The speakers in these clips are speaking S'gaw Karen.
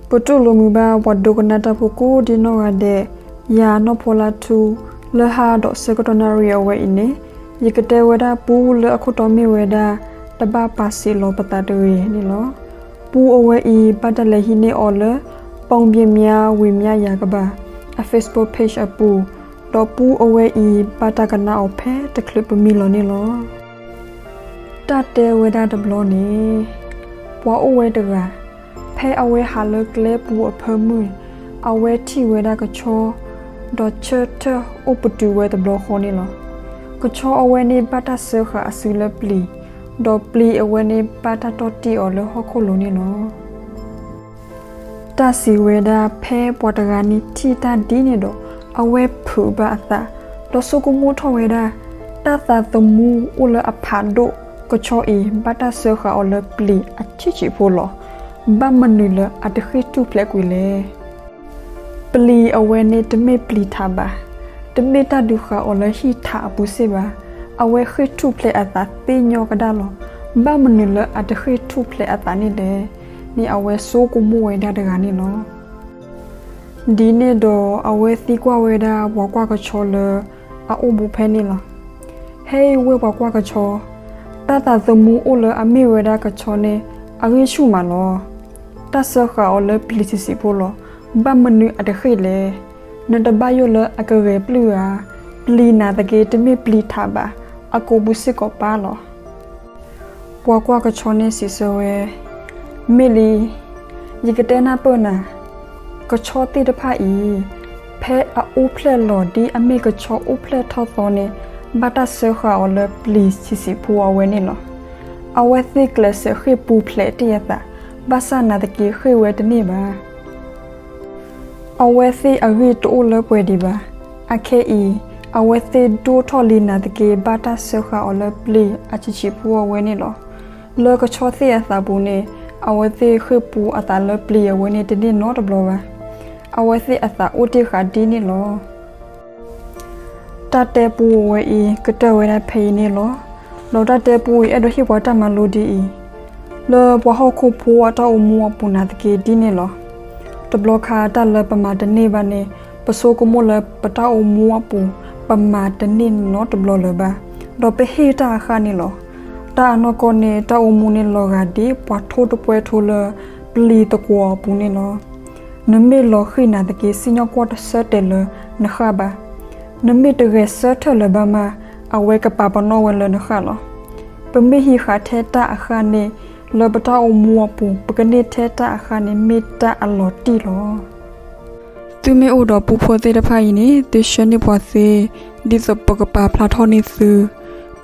ပတူၢ်လိာ်မုာ်ဘၣ်ပှၤဒိကနၣ်တၢ်ဖိကိးဒံနီၢ်ဂၤဒဲး, ယၤနီၢ်ဖီလါထူ, လၢဟါဒီးဆၢကတီၢ်နၣ်ရံၣ်အဝဲအံၤန့ၣ်, ယကတဲဝဲဒၣ်ပူလၢအခိၣ်တီမ့ၢ်ဝဲဒၣ် တဘၣ်ပာ်စံးလီၤပသးတဂ့ၤန့ၣ်လီၤ. ပူအဝဲအံၤ ဘၣ်တၢ်လဲၤဟံးန့ၢ်အီၤလၢ ပိာ်ဘံၣမၠါဝံၤမၠါယၤကဘၣ် အ Facebook page အပူၤ, ဒီးပူအဝဲအံၤ ဘၣ်တၢ်ကနၣ်အီၤဖဲတချုးပမံလီၤန့ၣ်လီၤ. တၢ်တဲဝဲဒၣ်တဘျီန့ၣ်, ပှၤအိၣ်ဝဲတဂၤ, ဖဲအဝဲဟးလၢကျဲပူၤအဖၢမုၢ်, အဝဲထံၣ်ဝဲဒၣ်ကဆီ, ဒီးဆၢထၢၣ်အိၣ်ပတုာ်ဝဲတဘျီဃီန့ၣ်လီၤ. ကဆီအဝဲန့ၣ်ဘၣ်တၢ်စၢဃာ်အစုလၢပျံၤ, ဒီးပျံၤအဝဲန့ၣ်ဘၣ်တၢ်တီၢ်တံၢ်အီၤလၢဟီၣ်ခိၣ်လိၤန့ၣ်လီၤ. တၢ်စံးဝဲဒၣ်ဖဲပှၤတဂၤန့ၣ်ထံၣ်တၢ်ဒ်န့ၣ်ဒီး အဝဲဖုးဘၣ်အသး, ဒီးဆိကမိၣ်ထီၣ်ဝဲဒၣ်, တၢ်သးသမူအိၣ်လၢအဖးဒိၣ်ကဆီအံၤ ဘၣ်တၢ်စၢဃာ်အီၤလၢပျံၤအဆံးဆံးဖိလီၤ. ဘၣ်မနုၤလၢအတဃ့ၢ်ထူၣ်ဖျဲးကွံာ်လဲၣ်. ပျံၤအဝဲန့ၣ်တမ့ၢ်ပျံၤထးဘၣ်, တမ့ၢ်တၢ်ဒုးဃာ်အီၤလၢဟံၣ်ထးအပူၤစ့ၢ်ဘၣ်. အဝဲဃ့ၢ်ထူၣ်ဖျဲးအသးသ့ညီကဒၣ်လီၤ. ဘၣ်မနုၤလၢအတဃ့ၢ်ထူၣ်ဖျဲးအသးန့ၣ်လဲၣ်န့ၣ် အဝဲဆိကမိၣ်ဝဲဒၣ်တဂၤန့ၣ်လီၤ. ဒ်န့ၣ်ဒီးအဝဲသံကွၢ်ဝဲဒၣ်ပှၤကွၢ်ကဆီလၢအအိၣ်ဘူးဖဲန့ၣ်လီၤ. ဟဲအံၤဝဲပှၤကွၢ်ကဆီ, တၢ်သးသမူအိၣ်လၢအမ့ၢ်ဝဲဒၣ်ကဆီန့ၣ် အဂံၢ်ဆူၣ်မးလီၤ. တၢ်စၢဃာ်အီၤလၢပျံၤဆံးဆံးဖိလီၤ. ဘၣ်မနုၤအတဃ့ၢ်လဲၣ်. နတဘၣ်ယိၣ်လၢအကဂဲၤပျုၢ်ဧါ. ပျံၤနာ်သက့တမ့ၢ်ပျံၤထးဘၣ်, အကိာ်ပူၤစ့ၢ်ကီးပၢ်လီၤ. ပှၤကွၢ်ကဆီန့ၣ်စံးဆၢဝဲ, မ့ၢ်လံ, ယကတဲနၢ်ပၢၢ်နၤ, ကဆီသ့ၣ်တဖၣ်အံၤ, ဖဲအအိၣ်ဖျဲၣ်လီၤဒ်အမ့ၢ်ကဆီအိၣ်ဖျဲၣ်ထီၣ်သီန့ၣ်, ဘၣ်တၢ်စၢဃာ်အီၤလၢပျံၤဆံးဆံးဖိအဝဲန့ၣ်လီၤ. အဝဲသ့ၣ်ကျဲးစၢးဃ့ၢ်ပူၤဖျဲးတ့ၢ်အသး, ဘၣ်ဆၣ်နာ်သက့ဃ့ၢ်ဝဲတန့ၢ်ဘၣ်. အဝဲသ့ၣ်အဂံၢ်တအိၣ်လၢပှဲၤဒံးဘၣ်. အခဲအံၤ, အဝဲသ့ၣ်ဒိၣ်ထီၣ်လံနာ်သက့ ဘၣ်တၢ်စၢဃာ်အီၤလၢပျံၤအဆံးဆံးဖိအဝဲန့ၣ်လီၤ. လၢကဆီသ့ၣ်အသးပူၤန့ၣ်, အဝဲသ့ၣ်ဃ့ၢ်ပူၤအသးလၢပျံၤအဝဲန့ၣ်တန့ၢ်နီတဘျီဘၣ်. အဝဲသ့ၣ်အသးအိၣ်တ့ၢ်ဃာ်ဒ်န့ၣ်လီၤ. တၢ်တဲပူအဝဲအံၤ ကတၢၢ်ဝဲဒၣ်ဖဲအံၤန့ၣ်လီၤ. ဒီးတၢ်တဲပူအံၤ အဲၣ်ဒိးဟ့ၣ်ပှၤတၢ်မၤလိဒ်အံၤ, လၢပှၤဟီၣ်ခိၣ်ဖိအတၢ်အိၣ်မူအပူၤနာ်သက့ဒ်န့ၣ်လီၤ. တဘျီခါတၢ်လၢပမၤတန့ၢ်ဘၣ်န့ၣ်, ပဆိကမိၣ်လၢပတၢ်အိၣ်မူအပူၤ ပမၤတန့ၢ်နီတဘျီလၢၤဘၣ်, ဒီးပဟ့ၣ်တၢ်အဃၣ်န့ၣ်လီၤ. တၢ်အနီၢ်ကီၢ်န့ၣ် တၢ်အိၣ်မူန့ၣ်လီၤဂာ်ဒ်ပှၤထိတပှဲၤထိလၢပျံၤသကွီၤအပူၤန့ၣ်လီၤ. နမ့ၢ်လီၤဃံၤနာ်သက့ စံၣ်ညီၣ်ကွီၢ်တဆၢတဲာ်လၢနဃၣ်ဘၣ်. နမ့ၢ်တဂဲၤဆၢထၢၣ်လၢၤဘၣ်မး, အဝဲကပာ်ပနီၣ်ဝဲလၢနဃၣ်လီၤ. ပမ့ၢ်ဟံးဃာ်ထဲတၢ်အဃၣ်န့ၣ်, လၢပတၢ်အိၣ်မူအပူၤ ပကန့ၢ်ထဲတၢ်အဃၣ်န့ၣ် မ့ၢ်တၢ်အလီၤတံၢ်လီၤ. သုမ့ၢ်အိၣ်ဒီးပူဖိသ့ၣ်တဖၣ်အံၤန့ၣ် သုဆှၢန့ၢ်ပှၤသ့, ဒ်သိးပကပာ်ဖျါထီၣ်န့ၢ်သ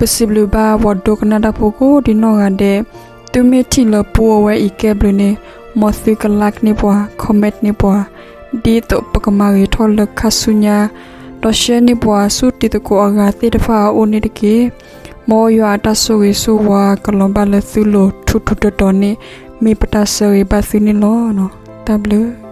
ု. ပစံးဘျုးဘၣ်ပှၤဒိကနၣ်တၢ်ဖိကိးဒံနီၢ်ဂၤဒဲး, သုမ့ၢ်ထံၣ်လၢပူအဝဲအံၤကဲဘျုးန့ၣ်, မ်သုက like န့ၢ်ပှၤ, comment န့ၢ်ပှၤ, ဒ်သိးပကမၤဂ့ၤထီၣ်လၢခါဆူညါ, ဒီး share န့ၢ်ပှၤဆူတံၤသကိးအဂၤသ့ၣ်တဖၣ်အအိၣ်န့ၣ်တက့ၢ်. မ်ယွၤအတၢ်ဆိၣ်ဂ့ၤဆိၣ်ဝါကလီၤဘၣ်လၢသုလိၤထူးထူးတီၤတီၤန့ၣ် မ့ၢ်ပတၢ်ဆၢဂ့ၤဘၣ်သုန့ၣ်လီၤ. တၢ်ဘျုး